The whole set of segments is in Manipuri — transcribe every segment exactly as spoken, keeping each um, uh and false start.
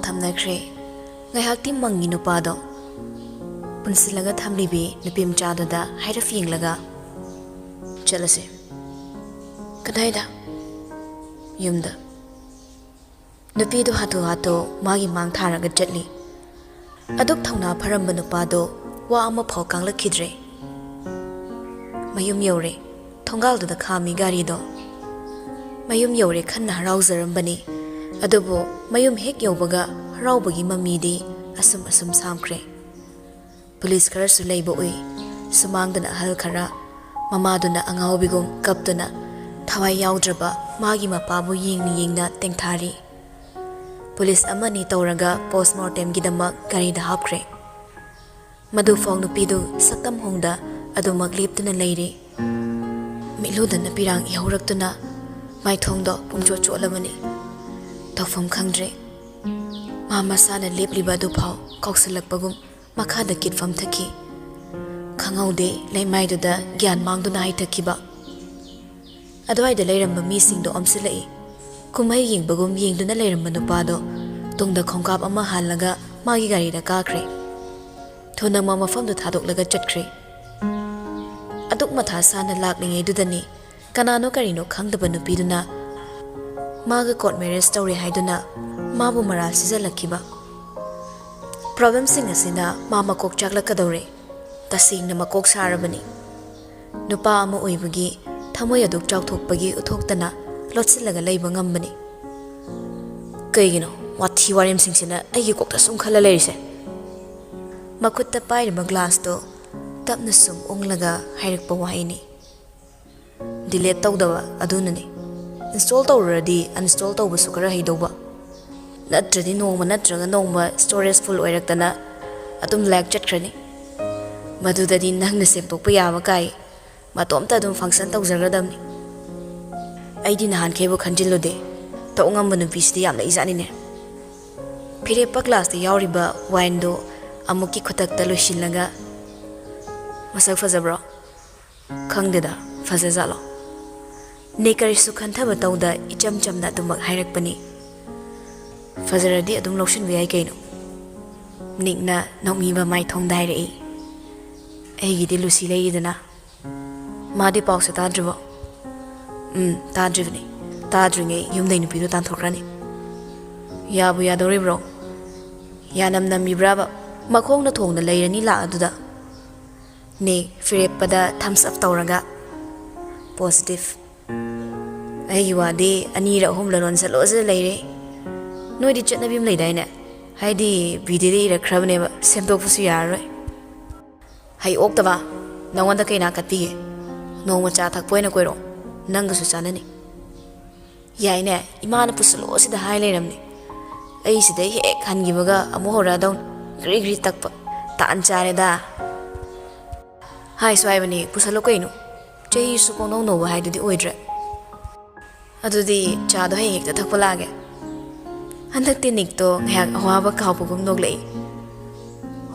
ꯊꯝꯅꯈ꯭ꯔꯦ꯫ ꯉꯥꯏꯍꯥꯛꯇꯤ ꯃꯪꯉꯤ ꯅꯨꯄꯥꯗꯣ꯫ ꯄꯨꯟꯁꯤꯜꯂꯒ ꯊꯝꯂꯤꯕꯤ ꯅꯨꯄꯤ ꯃꯆꯥꯗꯨꯗ ꯍꯥꯏꯔꯞ ꯌꯦꯡꯂꯒ, "ꯆꯠꯂꯁꯦ"꯫ "ꯀꯗꯥꯏꯗ?" "ꯌꯨꯝꯗ"꯫ ꯅꯨꯄꯤꯗꯣ ꯍꯥꯊꯨ ꯍꯥꯊꯨ ꯃꯥꯒꯤ ꯃꯥꯡ ꯊꯥꯔꯒ ꯆꯠꯂꯤ꯫ ꯑꯗꯨꯛ ꯊꯧꯅꯥ ꯐꯔꯝꯕ ꯅꯨꯄꯥꯗꯣ ꯋꯥ ꯑꯃꯐꯥꯎ ꯀꯥꯡꯂꯛꯈꯤꯗ꯭ꯔꯦ꯫ ꯃꯌꯨꯝ ꯌꯧꯔꯦ꯫ ꯊꯣꯡꯒꯥꯜꯗꯨꯗ ꯈꯥꯝꯃꯤ ꯒꯥꯔꯤꯗꯣ꯫ ꯃꯌꯨꯝ ꯌꯧꯔꯦ ꯈꯟꯅ ꯍꯔꯥꯎꯖꯔꯝꯕꯅꯤ꯫ ꯑꯗꯨꯕꯨ ꯃꯌꯨꯝ ꯍꯦꯛ ꯌꯧꯕꯒ ꯍꯔꯥꯎꯕꯒꯤ ꯃꯃꯤꯗꯤ ꯑꯁꯨꯝ ꯑꯁꯨꯝ ꯁꯥꯝꯈ꯭ꯔꯦ꯫ ꯄꯨꯂꯤꯁ ꯈꯔꯁꯨ ꯂꯩꯕ ꯎꯏ꯫ ꯁꯨꯃꯥꯡꯗꯅ ꯑꯍꯜ ꯈꯔ, ꯃꯃꯥꯗꯨꯅ ꯑꯉꯥꯎꯕꯤꯒꯨꯝ ꯀꯞꯇꯨꯅ ꯊꯋꯥꯏ ꯌꯥꯎꯗ꯭ꯔꯕ ꯃꯥꯒꯤ ꯃꯄꯥꯕꯨ ꯌꯦꯡꯅ ꯌꯦꯡꯅ ꯇꯦꯡꯊꯥꯔꯤ꯫ ꯄꯨꯂꯤꯁ ꯑꯃꯅꯤ ꯇꯧꯔꯒ ꯄꯣꯁꯃꯣꯔꯇꯦꯝꯒꯤꯗꯃꯛ ꯒꯥꯔꯤꯗ ꯍꯥꯞꯈ꯭ꯔꯦ꯫ ꯃꯗꯨꯐꯥꯎ ꯅꯨꯄꯤꯗꯨ ꯁꯛꯇꯝ ꯍꯣꯡꯗ ꯑꯗꯨꯃꯛ ꯂꯦꯞꯇꯨꯅ ꯂꯩꯔꯤ꯫ ꯃꯤꯠꯂꯨꯗꯅ ꯄꯤꯔꯥꯡ ꯏꯍꯧꯔꯛꯇꯨꯅ ꯃꯥꯏꯊꯣꯡꯗꯣ ꯄꯨꯡꯆꯣꯠ ꯆꯣꯠꯂꯕꯅꯤ꯫ ꯇꯧꯐꯝ ꯈꯪꯗ꯭ꯔꯦ꯫ ꯃꯥ ꯃꯁꯥꯅ ꯂꯦꯞꯂꯤꯕ ꯑꯗꯨꯐꯥꯎ ꯀꯥꯎꯁꯤꯜꯂꯛꯄꯒꯨꯝ ꯃꯈꯥꯗ ꯀꯤꯠꯐꯝ ꯊꯛꯈꯤ꯫ ꯈꯪꯍꯧꯗꯦ ꯂꯩꯃꯥꯏꯗꯨꯗ ꯒ꯭ꯌꯥꯟ ꯃꯥꯡꯗꯨꯅ ꯍꯥꯏꯊꯈꯤꯕ꯫ ꯑꯗꯨꯋꯥꯏꯗ ꯂꯩꯔꯝꯕ ꯃꯤꯁꯤꯡꯗꯣ ꯑꯣꯝꯁꯤꯜꯂꯛꯏ꯫ ꯀꯨꯝꯍꯩ ꯌꯦꯡꯕꯒꯨꯝ ꯌꯦꯡꯗꯨꯅ ꯂꯩꯔꯝꯕ ꯅꯨꯄꯥꯗꯣ ꯇꯨꯡꯗ ꯈꯣꯡꯀꯥꯞ ꯑꯃ ꯍꯥꯜꯂꯒ ꯃꯥꯒꯤ ꯒꯥꯔꯤꯗ ꯀꯥꯈ꯭ꯔꯦ꯫ ꯊꯨꯅ ꯃꯐꯝꯗꯨ ꯊꯥꯗꯣꯛꯂꯒ ꯆꯠꯈ꯭ꯔꯦ꯫ ꯑꯗꯨꯛ ꯃꯊꯥ ꯁꯥꯅ ꯂꯥꯛꯂꯤꯉꯩꯗꯨꯗꯅꯤ ꯀꯅꯥꯅꯣ ꯀꯔꯤꯅꯣ ꯈꯪꯗꯕ ꯅꯨꯄꯤꯗꯨꯅ ꯃꯥꯒ ꯀꯣꯔꯠ ꯃꯦꯔꯦꯖ ꯇꯧꯔꯦ ꯍꯥꯏꯗꯨꯅ ꯃꯥꯕꯨ ꯃꯔꯥꯜ ꯁꯤꯖꯜꯂꯛꯈꯤꯕ꯫ ꯄ꯭ꯔꯣꯕ꯭ꯂꯦꯝꯁꯤꯡ ꯑꯁꯤꯅ ꯃꯥ ꯃꯀꯣꯛ ꯆꯥꯛꯂꯛꯀꯗꯧꯔꯦ꯫ ꯇꯁꯦꯡꯅ ꯃꯀꯣꯛ ꯁꯥꯔꯕꯅꯤ꯫ ꯅꯨꯄꯥ ꯑꯃ ꯑꯣꯏꯕꯒꯤ ꯊꯃꯣꯏ ꯑꯗꯨꯛ ꯆꯥꯎꯊꯣꯛꯄꯒꯤ ꯎꯠꯊꯣꯛꯇꯅ ꯂꯣꯠꯁꯤꯜꯂꯒ ꯂꯩꯕ ꯉꯝꯕꯅꯤ꯫ ꯀꯩꯒꯤꯅꯣ ꯋꯥꯊꯤ ꯋꯥꯔꯦꯝꯁꯤꯡꯁꯤꯅ ꯑꯩꯒꯤ ꯀꯣꯛꯇ ꯁꯨꯝ ꯈꯜꯂ ꯂꯩꯔꯤꯁꯦ? ꯃꯈꯨꯠꯇ ꯄꯥꯏꯔꯤꯕ ꯒ꯭ꯂꯥꯁꯇꯨ ꯇꯞꯅ ꯁꯨꯝ ꯎꯪꯂꯒ ꯍꯥꯏꯔꯛꯄ ꯋꯥꯍꯩꯅꯤ꯫ ꯗꯤꯂꯦꯠ ꯇꯧꯗꯕ ꯑꯗꯨꯅꯅꯤ꯫ ꯏꯟꯁꯇꯣꯜ ꯇꯧꯔꯨꯔꯗꯤ ꯑꯟꯏꯟꯁꯇꯣꯜ ꯇꯧꯕꯁꯨ ꯈꯔ ꯍꯩꯗꯧꯕ꯫ ꯅꯠꯇ꯭ꯔꯗꯤ ꯅꯣꯡꯃ ꯅꯠꯇ꯭ꯔꯒ ꯅꯣꯡꯃ ꯁ꯭ꯇꯣꯔꯦꯖ ꯐꯨꯜ ꯑꯣꯏꯔꯛꯇꯅ ꯑꯗꯨꯝ ꯂꯦꯛ ꯆꯠꯈ꯭ꯔꯅꯤ꯫ ꯃꯗꯨꯗꯗꯤ ꯅꯪꯅ ꯁꯦꯝꯗꯣꯛꯄ ꯌꯥꯕ ꯀꯥꯏ꯫ ꯃꯇꯣꯝꯇ ꯑꯗꯨꯝ ꯐꯪꯁꯟ ꯇꯧꯖꯈ꯭ꯔꯗꯕꯅꯤ꯫ ꯑꯩꯗꯤ ꯅꯍꯥꯟꯈꯩꯕꯨ ꯈꯟꯖꯤꯜꯂꯨꯗꯦ꯫ ꯇꯧ ꯉꯝꯕ ꯅꯨꯄꯤꯁꯤꯗꯤ ꯌꯥꯝ ꯂꯩꯖꯥꯠꯅꯤꯅꯦ꯫ ꯐꯤꯔꯦꯞꯄ ꯒ꯭ꯂꯥꯁꯇ ꯌꯥꯎꯔꯤꯕ ꯋꯥꯏꯟꯗꯨ ꯑꯃꯨꯛꯀꯤ ꯈꯨꯗꯛꯇ ꯂꯣꯏꯁꯤꯜꯂꯒ, "ꯃꯁꯛ ꯐꯖꯕ꯭ꯔꯣ?" "ꯈꯪꯗꯦꯗ, ꯐꯖꯖꯥꯠꯂꯣ?" ꯅꯦ ꯀꯔꯤꯁꯨ ꯈꯟꯊꯕ ꯇꯧꯗ ꯏꯆꯝ ꯆꯝꯅ ꯑꯗꯨꯃꯛ ꯍꯥꯏꯔꯛꯄꯅꯤ꯫ ꯐꯖꯔꯗꯤ ꯑꯗꯨꯝ ꯂꯧꯁꯤꯟꯕ ꯌꯥꯏ ꯀꯩꯅꯣ꯫ ꯅꯤꯛꯅ ꯅꯣꯛꯃꯤꯕ ꯃꯥꯏꯊꯣꯡꯗ ꯍꯥꯏꯔꯛꯏ꯫ ꯑꯩꯒꯤꯗꯤ ꯂꯨꯁꯤ ꯂꯩꯔꯤꯗꯅ꯫ ꯃꯥꯗꯤ ꯄꯥꯎꯁꯦ ꯇꯥꯗ꯭ꯔꯤꯕꯣ? ꯎꯝ, ꯇꯥꯗ꯭ꯔꯤꯕꯅꯤ꯫ ꯇꯥꯗ꯭ꯔꯤꯉꯩ ꯌꯨꯝꯗꯩ ꯅꯨꯄꯤꯗꯣ ꯇꯥꯟꯊꯣꯛꯈ꯭ꯔꯅꯤ꯫ ꯌꯥꯕꯨ ꯌꯥꯗꯧꯔꯤꯕ꯭ꯔꯣ? ꯌꯥꯅꯝ ꯅꯝꯃꯤꯕ꯭ꯔꯥꯕ? ꯃꯈꯣꯡꯅ ꯊꯣꯡꯅ ꯂꯩꯔꯅꯤ ꯂꯥꯛ ꯑꯗꯨꯗ꯫ ꯅꯦ ꯐꯤꯔꯦꯞꯄꯗ thumbs up ꯇꯧꯔꯒ꯫ Positive꯫ ꯑꯩꯒꯤ ꯋꯥꯗꯤ ꯑꯅꯤꯔ ꯑꯍꯨꯝꯂ ꯂꯣꯟꯁꯜꯂꯣꯁꯤꯗ ꯂꯩꯔꯦ꯫ ꯅꯣꯏꯗꯤ ꯆꯠꯅꯕꯤ ꯑꯃ ꯂꯩꯗꯥꯏꯅꯦ? ꯍꯥꯏꯗꯤ ꯕꯤꯗꯤꯗ ꯏꯔꯛꯈ꯭ꯔꯕꯅꯦꯕ, ꯁꯦꯝꯗꯣꯛꯄꯁꯨ ꯌꯥꯔꯔꯣꯏ꯫ ꯍꯩ ꯑꯣꯛꯇꯕ, ꯅꯉꯣꯟꯗ ꯀꯩ ꯅꯥꯀꯠꯄꯤꯒꯦ? ꯅꯣꯡꯃ ꯆꯥ ꯊꯛꯄ ꯑꯣꯏꯅ ꯀꯣꯏꯔꯛꯑꯣ, ꯅꯪꯒꯁꯨ ꯆꯥꯅꯅꯤ꯫ ꯌꯥꯏꯅꯦ, ꯏꯃꯥꯅ ꯄꯨꯁꯜꯂꯛꯑꯣ ꯁꯤꯗ ꯍꯥꯏ ꯂꯩꯔꯝꯅꯦ꯫ ꯑꯩ ꯁꯤꯗꯩ ꯍꯦꯛ ꯍꯟꯈꯤꯕꯒ ꯑꯃꯨꯛ ꯍꯧꯔꯛꯑꯗꯧꯅꯤ ꯒ꯭ꯔꯤ ꯒ꯭ꯔꯤ ꯇꯛꯄ꯫ ꯇꯥꯟ ꯆꯥꯔꯦꯗ꯫ ꯍꯥꯏꯁꯨ ꯍꯥꯏꯕꯅꯤ, ꯄꯨꯁꯜꯂꯣ ꯀꯩꯅꯣ꯫ ꯆꯍꯤꯁꯨ ꯄꯪꯅꯧ ꯅꯧꯕ ꯍꯥꯏꯗꯨꯗꯤ ꯑꯣꯏꯗ꯭ꯔꯦ꯫ ꯑꯗꯨꯗꯤ ꯆꯥꯗꯣ ꯍꯌꯦꯡ ꯍꯦꯛꯇ ꯊꯛꯄ ꯂꯥꯛꯑꯒꯦ꯫ ꯍꯟꯗꯛꯇꯤ ꯅꯤꯛꯇꯣ ꯉꯥꯏꯍꯥꯛ ꯑꯋꯥꯕ ꯀꯥꯎꯕꯒꯨꯝ ꯅꯣꯛꯂꯛꯏ꯫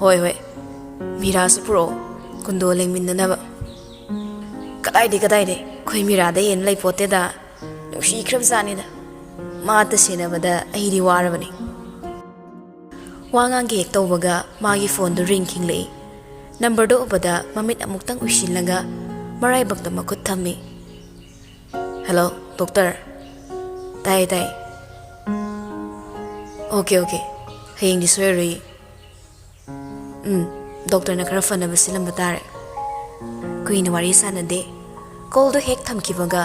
ꯍꯣꯏ ꯍꯣꯏ, ꯃꯤꯔꯥꯁꯨ ꯄꯨꯔꯛꯑꯣ, ꯀꯨꯟꯗꯣ ꯂꯦꯡꯃꯤꯟꯅꯅꯕ꯫ ꯀꯗꯥꯏꯗꯩ ꯀꯗꯥꯏꯗꯩ, ꯑꯩꯈꯣꯏ ꯃꯤꯔꯥꯗ ꯍꯦꯟꯅ ꯂꯩꯄꯣꯠꯇꯦꯗ꯫ ꯅꯨꯡꯁꯤꯈ꯭ꯔꯕꯖꯥꯠꯅꯤꯗ꯫ ꯃꯥꯇ ꯁꯦꯟꯅꯕꯗ ꯑꯩꯗꯤ ꯋꯥꯔꯕꯅꯤ꯫ ꯋꯥ ꯉꯥꯡꯒꯦ ꯍꯦꯛ ꯇꯧꯕꯒ ꯃꯥꯒꯤ ꯐꯣꯟꯗꯨ ꯔꯤꯡ ꯈꯤꯡꯂꯛꯏ꯫ ꯅꯝꯕꯔꯗꯨ ꯎꯕꯗ ꯃꯃꯤꯠ ꯑꯃꯨꯛꯇꯪ ꯎꯏꯁꯤꯜꯂꯒ ꯃꯔꯥꯏꯕꯛꯇ ꯃꯈꯨꯠ ꯊꯝꯃꯤ꯫ "Hello, doctor?" "ꯇꯥꯏꯌꯦ, ꯇꯥꯏꯌꯦ꯫" "Okay, okay. ꯍꯌꯦꯡꯗꯤ ꯁꯣꯏꯔꯔꯣꯏꯌꯦ꯫" "ꯎꯝ, ꯗꯣꯛꯇꯔꯅ ꯈꯔ ꯐꯅꯕ ꯁꯤꯜꯂꯝꯕ ꯇꯥꯔꯦ꯫" ꯀꯨꯏꯅ ꯋꯥꯔꯤ ꯁꯥꯟꯅꯗꯦ꯫ ꯀꯣꯜꯗꯨ ꯍꯦꯛ ꯊꯝꯈꯤꯕꯒ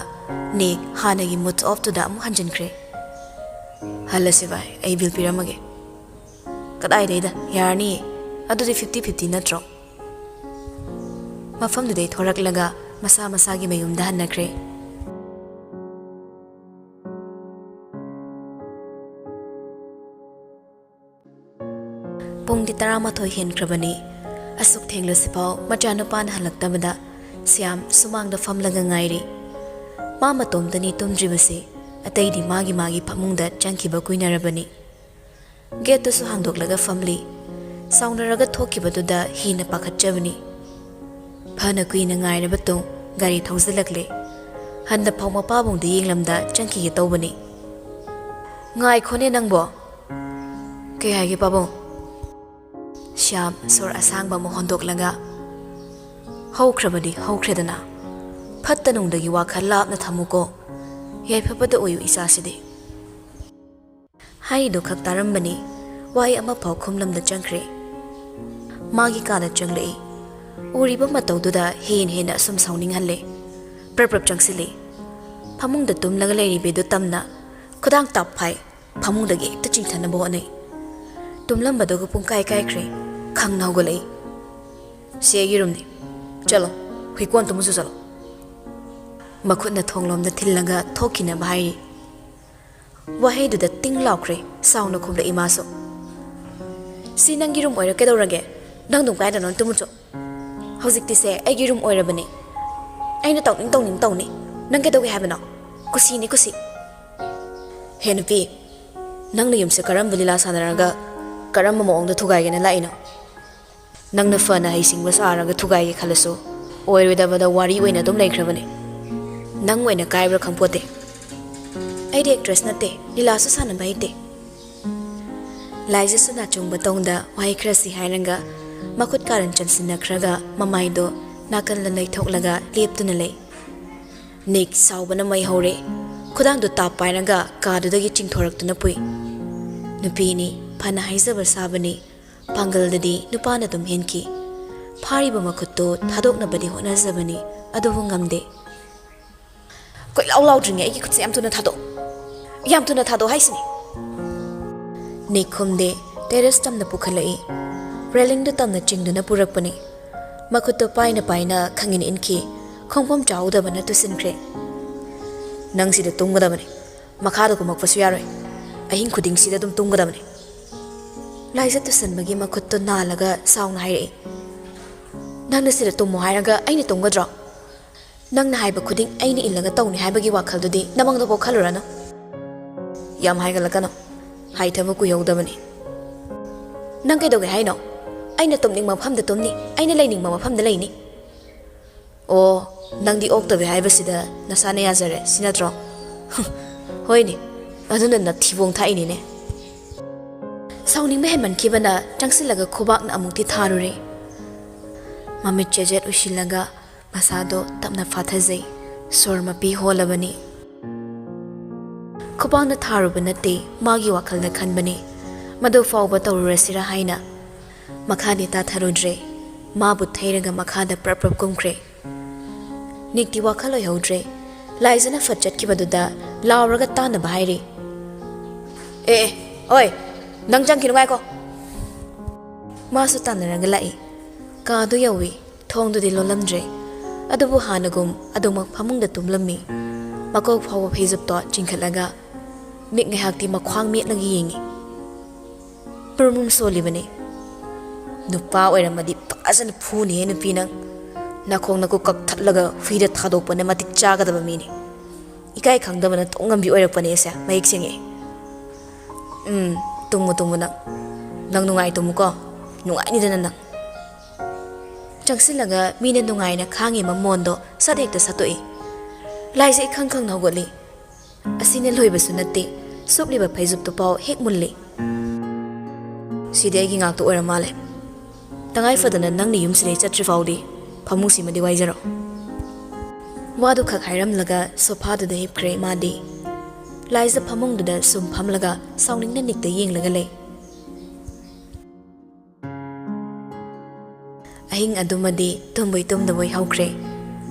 ꯅꯦ ꯍꯥꯟꯅꯒꯤ mood off ꯇꯨꯗ ꯑꯃꯨꯛ ꯍꯟꯖꯤꯟꯈ꯭ꯔꯦ꯫ "ꯍꯜꯂꯁꯤ ꯚꯥꯏ, ꯑꯩ ꯕꯤꯜ ꯄꯤꯔꯝꯃꯒꯦ꯫" "ꯀꯗꯥꯏꯗꯩꯗ? ꯌꯥꯔꯅꯤꯌꯦ꯫ ꯑꯗꯨꯗꯤ fifty fifty ꯅꯠꯇ꯭ꯔꯣ?" ꯃꯐꯝꯗꯨꯗꯩ ꯊꯣꯔꯛꯂꯒ ꯃꯁꯥ ꯃꯁꯥꯒꯤ ꯃꯌꯨꯝꯗ ꯍꯟꯅꯈ꯭ꯔꯦ꯫ ꯄꯨꯡꯗꯤ ꯇꯔꯥꯃꯥꯊꯣꯏ ꯍꯦꯟꯈ꯭ꯔꯕꯅꯤ꯫ ꯑꯁꯨꯛ ꯊꯦꯡꯂꯁꯤꯐꯥꯎ ꯃꯆꯥꯅꯨꯄꯥꯅ ꯍꯜꯂꯛꯇꯕꯗ ꯁ꯭ꯌꯥꯝ ꯁꯨꯃꯥꯡꯗ ꯐꯝꯂꯒ ꯉꯥꯏꯔꯤ꯫ ꯃꯥ ꯃꯇꯣꯝꯇꯅꯤ ꯇꯨꯝꯗ꯭ꯔꯤꯕꯁꯤ, ꯑꯇꯩꯗꯤ ꯃꯥꯒꯤ ꯃꯥꯒꯤ ꯐꯃꯨꯡꯗ ꯆꯪꯈꯤꯕ ꯀꯨꯏꯅꯔꯕꯅꯤ꯫ ꯒꯦꯠꯇꯨꯁꯨ ꯍꯥꯡꯗꯣꯛꯂꯒ ꯐꯝꯂꯤ꯫ ꯁꯥꯎꯅꯔꯒ ꯊꯣꯛꯈꯤꯕꯗꯨꯗ ꯍꯦꯟꯅ ꯄꯥꯈꯠꯆꯕꯅꯤ꯫ ꯐꯅ ꯀꯨꯏꯅ ꯉꯥꯏꯔꯕ ꯇꯨꯡ ꯒꯥꯔꯤ ꯊꯧꯖꯤꯜꯂꯛꯂꯦ꯫ ꯍꯟꯗꯐꯥꯎ ꯃꯄꯥꯕꯨꯡꯗ ꯌꯦꯡꯂꯝꯗ ꯆꯪꯈꯤꯒꯦ ꯇꯧꯕꯅꯤ꯫ "ꯉꯥꯏꯈꯣꯅꯦ ꯅꯪꯕꯣ, ꯀꯩ ꯍꯥꯏꯒꯦ ꯄꯥꯕꯨꯡ? ꯁ꯭ꯌꯥꯝ ꯁꯣꯔ ꯑꯁꯥꯡꯕ ꯑꯃ ꯍꯣꯟꯗꯣꯛꯂꯒ, "ꯍꯧꯈ꯭ꯔꯕꯗꯤ ꯍꯧꯈ꯭ꯔꯦꯗꯅ, ꯐꯠꯇ ꯅꯨꯡꯗꯒꯤ ꯋꯥꯈꯜ ꯂꯥꯞꯅ ꯊꯝꯃꯨꯀꯣ, ꯌꯥꯏꯐꯕꯗ ꯑꯣꯏꯌꯨ ꯏꯆꯥꯁꯤꯗꯤ"꯫ ꯍꯥꯏꯔꯤꯗꯨ ꯈꯛ ꯇꯥꯔꯝꯕꯅꯤ, ꯋꯥꯍꯩ ꯑꯃꯐꯥꯎ ꯈꯨꯝꯂꯝꯗ ꯆꯪꯈ꯭ꯔꯦ꯫ ꯃꯥꯒꯤ ꯀꯥꯗ ꯆꯪꯂꯛꯏ꯫ ꯎꯔꯤꯕ ꯃꯇꯧꯗꯨꯗ ꯍꯦꯟꯅ ꯍꯦꯟꯅ ꯑꯁꯨꯝ ꯁꯥꯎꯅꯤꯡꯍꯜꯂꯦ꯫ ꯄ꯭ꯔꯞ ꯄ꯭ꯔꯞ ꯆꯪꯁꯤꯜꯂꯤ꯫ ꯐꯃꯨꯡꯗ ꯇꯨꯝꯂꯒ ꯂꯩꯔꯤꯕꯤꯗꯨ ꯇꯝꯅ ꯈꯨꯗꯥꯡ ꯇꯥꯞ ꯐꯥꯏ꯫ ꯐꯃꯨꯡꯗꯒꯤ ꯍꯦꯛꯇ ꯆꯤꯡꯊꯅꯕ ꯍꯣꯠꯅꯩ꯫ ꯇꯨꯝꯂꯝꯕꯗꯨꯒ ꯄꯨꯡꯀꯥꯏ ꯀꯥꯏꯈ꯭ꯔꯦ꯫ ꯈꯪꯅ ꯍꯧꯒꯠꯂꯛꯏ꯫ "ꯁꯤ ꯑꯩꯒꯤ ꯔꯨꯝꯅꯤ꯫ ꯆꯠꯂꯣ, ꯍꯨꯏꯀꯣꯟ ꯇꯨꯝꯃꯨꯆꯣ ꯆꯠꯂꯣ"꯫ ꯃꯈꯨꯠꯅ ꯊꯣꯡꯂꯣꯝꯗ ꯊꯤꯜꯂꯒ ꯊꯣꯛꯈꯤꯅꯕ ꯍꯥꯏꯔꯤ꯫ ꯋꯥꯍꯩꯗꯨꯗ ꯇꯤꯡ ꯂꯥꯎꯈ꯭ꯔꯦ꯫ ꯁꯥꯎꯅ ꯈꯨꯝꯂꯛꯏ ꯃꯥꯁꯨ꯫ "ꯁꯤ ꯅꯪꯒꯤ ꯔꯨꯝ ꯑꯣꯏꯔ ꯀꯩꯗꯧꯔꯒꯦ? ꯅꯪ ꯑꯗꯨꯝ ꯀꯥꯏꯗꯅꯣ ꯇꯨꯝꯃꯨꯆꯣ꯫ ꯍꯧꯖꯤꯛꯇꯤꯁꯦ ꯑꯩꯒꯤ ꯔꯨꯝ ꯑꯣꯏꯔꯕꯅꯤ꯫ ꯑꯩꯅ ꯇꯧꯅꯤꯡ ꯇꯧꯅꯤꯡ ꯇꯧꯅꯤ꯫ ꯅꯪ ꯀꯩꯗꯧꯒꯦ ꯍꯥꯏꯕꯅꯣ? ꯀꯨꯁꯤꯅꯤ ꯀꯨꯁꯤ"꯫ "ꯍꯦ ꯅꯨꯄꯤ, ꯅꯪꯅ ꯌꯨꯝꯁꯦ ꯀꯔꯝꯕ ꯂꯤꯂꯥ ꯁꯥꯟꯅꯔꯒ ꯀꯔꯝꯕ ꯃꯑꯣꯡꯗ ꯊꯨꯒꯥꯏꯒꯦꯅ ꯂꯥꯛꯏꯅꯣ? ꯅꯪꯅ ꯐꯅ ꯍꯩꯁꯤꯡꯕ ꯁꯥꯔꯒ ꯊꯨꯒꯥꯏꯒꯦ ꯈꯜꯂꯁꯨ ꯑꯣꯏꯔꯣꯏꯗꯕꯗ ꯋꯥꯔꯤ ꯑꯣꯏꯅ ꯑꯗꯨꯝ ꯂꯩꯈ꯭ꯔꯕꯅꯦ꯫ ꯅꯪ ꯑꯣꯏꯅ ꯀꯥꯏꯕ꯭ꯔꯥ ꯈꯪꯄꯣꯠꯇꯦ꯫ ꯑꯩꯗꯤ ꯑꯦꯛꯇ꯭ꯔꯦꯁ ꯅꯠꯇꯦ, ꯂꯤꯂꯥꯁꯨ ꯁꯥꯟꯅꯕ ꯍꯩꯇꯦ"꯫ ꯂꯥꯏꯖꯁꯨ ꯅꯥꯆꯣꯡꯕ ꯇꯧꯅ ꯋꯥꯍꯩ ꯈꯔꯁꯤ ꯍꯥꯏꯔꯒ ꯃꯈꯨꯠ ꯀꯥꯔꯟ ꯆꯟꯁꯤꯟꯅꯈ꯭ꯔꯒ ꯃꯃꯥꯏꯗꯣ ꯅꯥꯀꯜꯗ ꯂꯩꯊꯣꯛꯂꯒ ꯂꯦꯞꯇꯨꯅ ꯂꯩ꯫ ꯅꯤꯛ ꯁꯥꯎꯕꯅ ꯃꯩ ꯍꯧꯔꯦ꯫ ꯈꯨꯗꯥꯡꯗꯨ ꯇꯥꯞ ꯄꯥꯏꯔꯒ ꯀꯥꯗꯨꯗꯒꯤ ꯆꯤꯡꯊꯣꯔꯛꯇꯨꯅ ꯄꯨꯏ꯫ ꯅꯨꯄꯤꯅꯤ, ꯐꯅ ꯍꯥꯏꯖꯕ ꯁꯥꯕꯅꯤ, ꯄꯥꯡꯒꯜꯗꯗꯤ ꯅꯨꯄꯥꯅ ꯑꯗꯨꯝ ꯍꯦꯟꯈꯤ꯫ ꯐꯥꯔꯤꯕ ꯃꯈꯨꯠꯇꯨ ꯊꯥꯗꯣꯛꯅꯕꯗꯤ ꯍꯣꯠꯅꯖꯕꯅꯤ, ꯑꯗꯨꯕꯨ ꯉꯝꯗꯦ꯫ "ꯀꯣꯏꯂꯥꯎ ꯂꯥꯎꯗ꯭ꯔꯤꯉꯩ ꯑꯩꯒꯤ ꯈꯨꯠꯁꯦ ꯌꯥꯝ ꯊꯨꯅ ꯊꯥꯗꯣꯛ, ꯌꯥꯝ ꯊꯨꯅ ꯊꯥꯗꯣꯛ ꯍꯥꯏꯁꯤꯅꯤ"꯫ ꯅꯤꯛ ꯈꯨꯝꯗꯦ꯫ ꯇꯦꯔꯦꯁ ꯇꯝꯅ ꯄꯨꯈꯠꯂꯛꯏ꯫ ꯔꯦꯂꯤꯡꯗꯨ ꯇꯝꯅ ꯆꯤꯡꯗꯨꯅ ꯄꯨꯔꯛꯄꯅꯤ꯫ ꯃꯈꯨꯠꯇꯨ ꯄꯥꯏꯅ ꯄꯥꯏꯅ ꯈꯪꯏꯟ ꯏꯟꯈꯤ꯫ ꯈꯣꯡꯐꯝ ꯆꯥꯍꯧꯗꯕꯅ ꯇꯨꯁꯤꯟꯈ꯭ꯔꯦ꯫ "ꯅꯪ ꯁꯤꯗ ꯇꯨꯝꯒꯗꯕꯅꯤ꯫ ꯃꯈꯥꯗ ꯀꯨꯝꯃꯛꯄꯁꯨ ꯌꯥꯔꯣꯏ꯫ ꯑꯍꯤꯡ ꯈꯨꯗꯤꯡ ꯁꯤꯗ ꯑꯗꯨꯝ ꯇꯨꯝꯒꯗꯕꯅꯤ"꯫ ꯂꯥꯏꯖ ꯇꯨꯁꯟꯕꯒꯤ ꯃꯈꯨꯠꯇꯨ ꯅꯥꯜꯂꯒ ꯁꯥꯎꯅ ꯍꯥꯏꯔꯛꯏ꯫ "ꯅꯪꯅ ꯁꯤꯗ ꯇꯨꯝꯃꯣ ꯍꯥꯏꯔꯒ ꯑꯩꯅ ꯇꯨꯝꯒꯗ꯭ꯔꯣ? ꯅꯪꯅ ꯍꯥꯏꯕ ꯈꯨꯗꯤꯡ ꯑꯩꯅ ꯏꯜꯂꯒ ꯇꯧꯅꯤ ꯍꯥꯏꯕꯒꯤ ꯋꯥꯈꯜꯗꯨꯗꯤ ꯅꯃꯪꯗꯐꯥꯎ ꯈꯜꯂꯨꯔꯅꯨ"꯫ "ꯌꯥꯝ ꯍꯥꯏꯒꯠꯂꯛꯀꯅꯨ꯫ ꯍꯥꯏꯊꯕ ꯀꯨꯏꯍꯧꯗꯕꯅꯤ"꯫ "ꯅꯪ ꯀꯩꯗꯧꯒꯦ ꯍꯥꯏꯅꯣ? ꯑꯩꯅ ꯇꯨꯝꯅꯤꯡꯕ ꯃꯐꯝꯗ ꯇꯨꯝꯅꯤ, ꯑꯩꯅ ꯂꯩꯅꯤꯡꯕ ꯃꯐꯝꯗ ꯂꯩꯅꯤ"꯫ "ꯑꯣ, ꯅꯪꯗꯤ ꯑꯣꯛꯇꯕꯤ ꯍꯥꯏꯕꯁꯤꯗ ꯅꯁꯥꯅ ꯌꯥꯖꯔꯦ, ꯁꯤ ꯅꯠꯇ꯭ꯔꯣ?" "ꯍꯣꯏꯅꯦ, ꯑꯗꯨꯅ ꯅꯊꯤꯕꯣꯡ ꯊꯥꯛꯏꯅꯤꯅꯦ"꯫ ꯁꯥꯎꯅꯤꯡꯕ ꯍꯦꯟꯃꯟꯈꯤꯕꯅ ꯆꯪꯁꯤꯜꯂꯒ ꯈꯨꯕꯥꯛꯅ ꯑꯃꯨꯛꯇꯤ ꯊꯥꯔꯨꯔꯦ꯫ ꯃꯃꯤꯠ ꯆꯦꯖꯦꯠ ꯎꯏꯁꯤꯜꯂꯒ ꯃꯁꯥꯗꯣ ꯇꯞꯅ ꯐꯥꯊꯖꯩ꯫ ꯁꯣꯔ ꯃꯄꯤ ꯍꯣꯜꯂꯕꯅꯤ꯫ ꯈꯨꯕꯥꯛꯅ ꯊꯥꯔꯨꯕ ꯅꯠꯇꯦ, ꯃꯥꯒꯤ ꯋꯥꯈꯜꯗ ꯈꯟꯕꯅꯤ꯫ ꯃꯗꯨ ꯐꯥꯎꯕ ꯇꯧꯔꯨꯔꯁꯤꯔꯥ ꯍꯥꯏꯅ꯫ ꯃꯈꯥꯗꯤ ꯇꯥꯊꯔꯨꯗ꯭ꯔꯦ꯫ ꯃꯥꯕꯨ ꯊꯩꯔꯒ ꯃꯈꯥꯗ ꯄ꯭ꯔꯞ ꯄ꯭ꯔꯞ ꯀꯨꯝꯈ꯭ꯔꯦ꯫ ꯅꯤꯛꯇꯤ ꯋꯥꯈꯜ ꯑꯣꯏꯍꯧꯗ꯭ꯔꯦ꯫ ꯂꯥꯏꯖꯅ ꯐꯠ ꯆꯠꯈꯤꯕꯗꯨꯗ ꯂꯥꯎꯔꯒ ꯇꯥꯅꯕ ꯍꯥꯏꯔꯤ꯫ "ꯑꯦ, ꯑꯦ, ꯑꯣꯏ, ꯅꯪ ꯆꯪꯈꯤꯅꯨ, ꯉꯥꯏꯈꯣ!" ꯃꯥꯁꯨ ꯇꯥꯟꯅꯔꯒ ꯂꯥꯛꯏ꯫ ꯀꯥꯗꯨ ꯌꯧꯏ꯫ ꯊꯣꯡꯗꯨꯗꯤ ꯂꯣꯜꯂꯝꯗ꯭ꯔꯦ꯫ ꯑꯗꯨꯕꯨ ꯍꯥꯟꯅꯒꯨꯝ ꯑꯗꯨꯃꯛ ꯐꯃꯨꯡꯗ ꯇꯨꯝꯂꯝꯃꯤ꯫ ꯃꯀꯣꯛ ꯐꯥꯎꯕ ꯐꯩꯖꯨꯞꯇꯣ ꯆꯤꯡꯈꯠꯂꯒ ꯃꯤꯠ ꯉꯥꯏꯍꯥꯛꯇꯤ ꯃꯈ꯭ꯋꯥꯡ ꯃꯦꯠꯂꯒ ꯌꯦꯡꯉꯤ꯫ ꯕ꯭ꯔꯨꯝ ꯕ꯭ꯔꯨꯝ ꯁꯣꯜꯂꯤꯕꯅꯤ꯫ "ꯅꯨꯄꯥ ꯑꯣꯏꯔꯝꯃꯗꯤ ꯐꯖꯅ ꯐꯨꯅꯤꯍꯦ ꯅꯨꯄꯤ ꯅꯪ꯫ ꯅꯈꯣꯡ ꯅꯈꯨꯠ ꯀꯛꯊꯠꯂꯒ ꯍꯨꯏꯗ ꯊꯥꯗꯣꯛꯄꯅ ꯃꯇꯤꯛ ꯆꯥꯒꯗꯕ ꯃꯤꯅꯤ꯫ ꯏꯀꯥꯏ ꯈꯪꯗꯕꯅ ꯇꯣꯡꯉꯝꯕꯤ ꯑꯣꯏꯔꯛꯄꯅꯦ ꯑꯁꯦ, ꯃꯌꯦꯛ ꯁꯦꯡꯉꯦ꯫ ꯎꯝ, ꯇꯨꯝꯃꯨ ꯇꯨꯝꯃꯨ ꯅꯪ꯫ ꯅꯪ ꯅꯨꯡꯉꯥꯏ ꯇꯨꯝꯃꯨꯀꯣ꯫ ꯅꯨꯡꯉꯥꯏꯅꯤꯗꯅ ꯅꯪ꯫" ꯆꯪꯁꯤꯜꯂꯒ ꯃꯤꯅ ꯅꯨꯡꯉꯥꯏꯅ ꯈꯥꯡꯉꯤꯕ ꯃꯣꯟꯗꯣ ꯁꯠ ꯍꯦꯛꯇ ꯁꯠꯇꯣꯛꯏ꯫ ꯂꯥꯏꯖ ꯏꯈꯪ ꯈꯪꯅ ꯍꯧꯒꯠꯂꯤ꯫ ꯑꯁꯤꯅ ꯂꯣꯏꯕꯁꯨ ꯅꯠꯇꯦ, ꯁꯨꯞꯂꯤꯕ ꯐꯩꯖꯨꯞꯇꯨꯐꯥꯎ ꯍꯦꯛ ꯃꯨꯜꯂꯤ꯫ "ꯁꯤꯗꯤ ꯑꯩꯒꯤ ꯉꯥꯛꯇ ꯑꯣꯏꯔ ꯃꯥꯜꯂꯦ꯫ ꯇꯉꯥꯏ ꯐꯗꯅ ꯅꯪꯅ ꯌꯨꯝꯁꯤꯗꯩ ꯆꯠꯇ꯭ꯔꯤ ꯐꯥꯎꯗꯤ ꯐꯃꯨꯡꯁꯤꯃꯗꯤ ꯋꯥꯏꯖꯔꯣ꯫" ꯋꯥꯗꯨ ꯈꯛ ꯍꯥꯏꯔꯝꯂꯒ ꯁꯣꯐꯥꯗꯨꯗ ꯍꯤꯞꯈ꯭ꯔꯦ ꯃꯥꯗꯤ꯫ ꯂꯥꯏꯖ ꯐꯃꯨꯡꯗꯨꯗ ꯁꯨꯝ ꯐꯝꯂꯒ ꯁꯥꯎꯅꯤꯡꯅ ꯅꯤꯛꯇ ꯌꯦꯡꯂꯒ ꯂꯩ꯫ ꯑꯍꯤꯡ ꯑꯗꯨꯃꯗꯤ ꯇꯨꯝꯕꯣꯏ ꯇꯨꯝꯗꯕꯣꯏ ꯍꯧꯈ꯭ꯔꯦ꯫